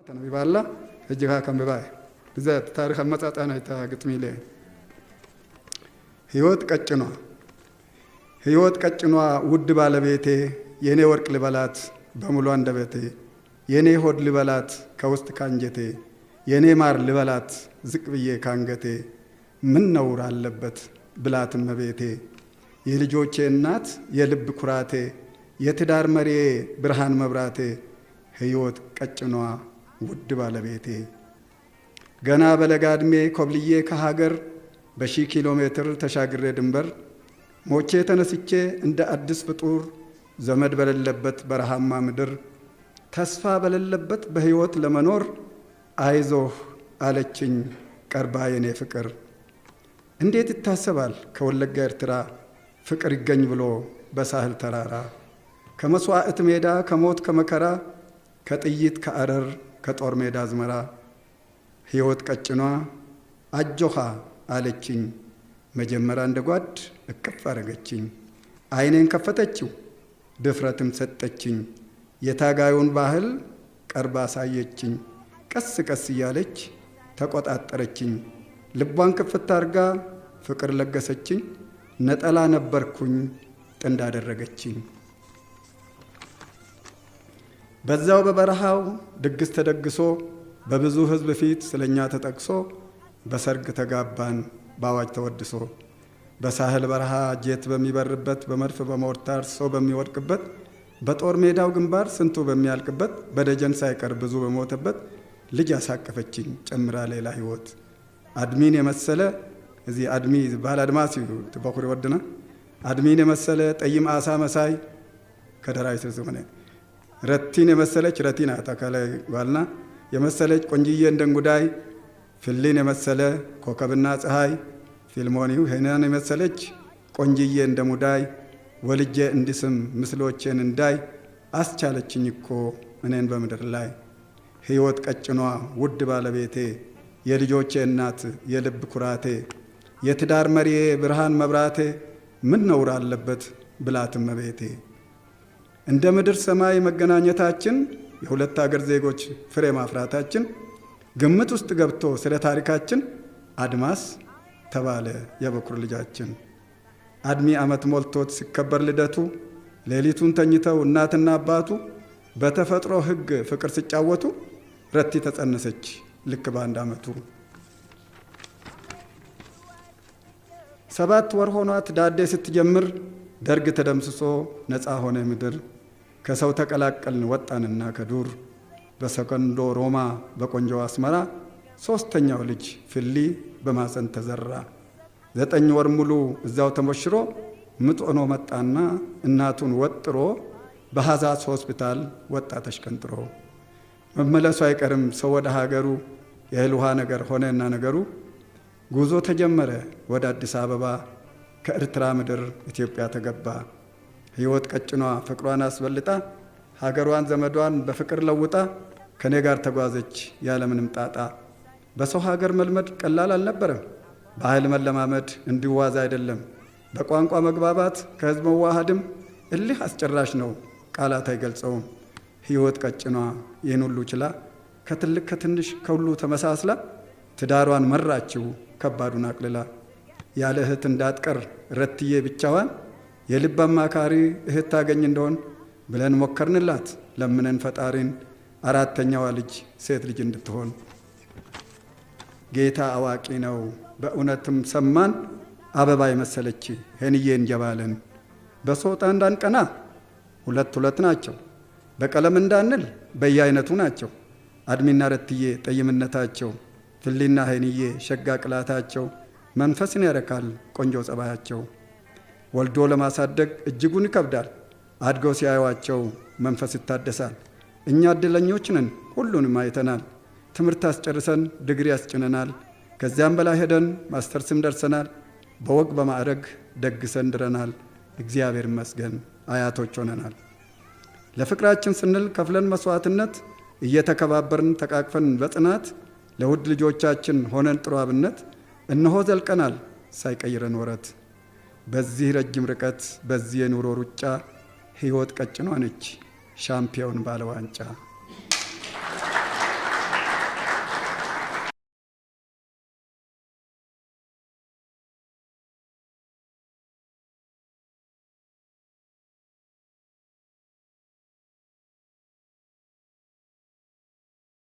ተነቢባ ኣላ። ሕጂ ከዓ ከንብባ እየ። እዛ ታሪክ ኣመፃፅኣ ናይታ ግጥሚ ኢለ። ህይወት ቀጭኗ። ህይወት ቀጭኗ ውድ ባለቤቴ፣ የኔ ወርቅ ልበላት በሙሉ አንደበቴ፣ የኔ ሆድ ልበላት ከውስጥ ካንጀቴ፣ የኔ ማር ልበላት ዝቅ ብዬ ካንገቴ፣ ምን ነውር አለበት ብላት እመቤቴ? የልጆቼ እናት፣ የልብ ኩራቴ፣ የትዳር መሪዬ፣ ብርሃን መብራቴ፣ ህይወት ቀጭኗ ውድ ባለቤቴ። ገና በለጋ ዕድሜ ኮብልዬ ከሀገር በሺህ ኪሎ ሜትር ተሻግሬ ድንበር፣ ሞቼ ተነስቼ እንደ አዲስ ፍጡር፣ ዘመድ በሌለበት በረሃማ ምድር፣ ተስፋ በሌለበት በሕይወት ለመኖር፣ አይዞህ አለችኝ ቀርባ የኔ ፍቅር። እንዴት ይታሰባል ከወለጋ ኤርትራ ፍቅር ይገኝ ብሎ በሳህል ተራራ፣ ከመስዋዕት ሜዳ፣ ከሞት ከመከራ፣ ከጥይት ከአረር፣ ከጦር ሜዳ አዝመራ? ሕይወት ቀጭኗ አጆኻ አለችኝ። መጀመሪያ እንደ ጓድ እቅፍ አረገችኝ። ዓይኔን ከፈተችው፣ ድፍረትም ሰጠችኝ። የታጋዩን ባህል ቀርባ አሳየችኝ። ቀስ ቀስ እያለች ተቆጣጠረችኝ። ልቧን ክፍት አርጋ ፍቅር ለገሰችኝ። ነጠላ ነበርኩኝ፣ ጥንድ አደረገችኝ። በዛው በበረሃው ድግስ ተደግሶ፣ በብዙ ሕዝብ ፊት ስለኛ ተጠቅሶ፣ በሰርግ ተጋባን በአዋጅ ተወድሶ። በሳህል በረሃ ጄት በሚበርበት፣ በመድፍ በሞርታር ሰው በሚወድቅበት፣ በጦር ሜዳው ግንባር ስንቱ በሚያልቅበት፣ በደጀን ሳይቀር ብዙ በሞተበት፣ ልጅ አሳቀፈችኝ ጨምራ ሌላ ህይወት። አድሚን የመሰለ፣ እዚ አድሚ ዝበሃል ኣድማስ እዩ እቲ በኩሪ ወድና፣ አድሚን የመሰለ ጠይም አሳ መሳይ ከደራይ ስለ ዝኾነ፣ ረቲን የመሰለች፣ ረቲ ናት ኣካላይ ጓልና፣ የመሰለች ቆንጅዬ እንደ እንጉዳይ፣ ፍሊን የመሰለ ኮከብና ፀሐይ ፊልሞኒው፣ ሄናን የመሰለች ቆንጅዬ እንደ ሙዳይ ወልጄ እንድስም ምስሎቼን እንዳይ አስቻለችኝ እኮ እኔን በምድር ላይ። ህይወት ቀጭኗ ውድ ባለቤቴ፣ የልጆቼ እናት፣ የልብ ኩራቴ፣ የትዳር መሪዬ፣ ብርሃን መብራቴ፣ ምን ነውር አለበት ብላት እመቤቴ? እንደ ምድር ሰማይ መገናኘታችን፣ የሁለት አገር ዜጎች ፍሬ ማፍራታችን ግምት ውስጥ ገብቶ ስለ ታሪካችን አድማስ ተባለ የበኩር ልጃችን። አድሚ ዓመት ሞልቶት ሲከበር ልደቱ፣ ሌሊቱን ተኝተው እናትና አባቱ በተፈጥሮ ሕግ ፍቅር ሲጫወቱ ረቲ ተጸነሰች ልክ በ1 ዓመቱ። 7 ወር ሆኗት ዳዴ ስትጀምር ደርግ ተደምስሶ ነፃ ሆነ ምድር። ከሰው ተቀላቀልን ወጣንና ከዱር፣ በሰከንዶ ሮማ በቆንጆ አስመራ ሶስተኛው ልጅ ፍሊ በማፀን ተዘራ። 9 ወር ሙሉ እዛው ተሞሽሮ ምጥ ሆኖ መጣና እናቱን ወጥሮ በሐዛዝ ሆስፒታል ወጣ ተሽቀንጥሮ። መመለሱ አይቀርም ሰው ወደ ሀገሩ፣ የእህል ውሃ ነገር ሆነና ነገሩ፣ ጉዞ ተጀመረ ወደ አዲስ አበባ፣ ከኤርትራ ምድር ኢትዮጵያ ተገባ። ሕይወት ቀጭኗ ፍቅሯን አስበልጣ ሀገሯን ዘመዷን በፍቅር ለውጣ ከኔ ጋር ተጓዘች ያለምንም ጣጣ። በሰው ሀገር መልመድ ቀላል አልነበረም። ባህል መለማመድ እንዲዋዛ አይደለም። በቋንቋ መግባባት ከህዝብ መዋሃድም እልህ አስጨራሽ ነው፣ ቃላት አይገልጸውም። ሕይወት ቀጭኗ ይህን ሁሉ ችላ ከትልቅ ከትንሽ ከሁሉ ተመሳስላ ትዳሯን መራችው ከባዱን አቅልላ። ያለ እህት እንዳትቀር ረትዬ ብቻዋን የልብ አማካሪ እህት ታገኝ እንደሆን ብለን ሞከርንላት ለምነን ፈጣሪን አራተኛዋ ልጅ ሴት ልጅ እንድትሆን። ጌታ አዋቂ ነው፣ በእውነትም ሰማን። አበባ የመሰለች ሄንዬ እንጀባለን። በሶጣ እንዳንቀና ሁለት ሁለት ናቸው። በቀለም እንዳንል በየአይነቱ ናቸው። አድሚና ረትዬ ጠይምነታቸው፣ ፍሊና ሄንዬ ሸጋ ቅላታቸው፣ መንፈስን ያረካል ቆንጆ ጸባያቸው። ወልዶ ለማሳደግ እጅጉን ይከብዳል። አድገው ሲያዩዋቸው መንፈስ ይታደሳል። እኛ እድለኞች ነን፣ ሁሉንም አይተናል። ትምህርት አስጨርሰን ዲግሪ ያስጭነናል። ከዚያም በላይ ሄደን ማስተርስም ደርሰናል። በወግ በማዕረግ ደግሰን ድረናል። እግዚአብሔር ይመስገን አያቶች ሆነናል። ለፍቅራችን ስንል ከፍለን መስዋዕትነት፣ እየተከባበርን ተቃቅፈን በጽናት፣ ለውድ ልጆቻችን ሆነን ጥሩ አብነት፣ እነሆ ዘልቀናል ሳይቀይረን ወረት። በዚህ ረጅም ርቀት በዚህ የኑሮ ሩጫ ሕይወት ቀጭኗ ነች ሻምፒዮን ባለ ዋንጫ።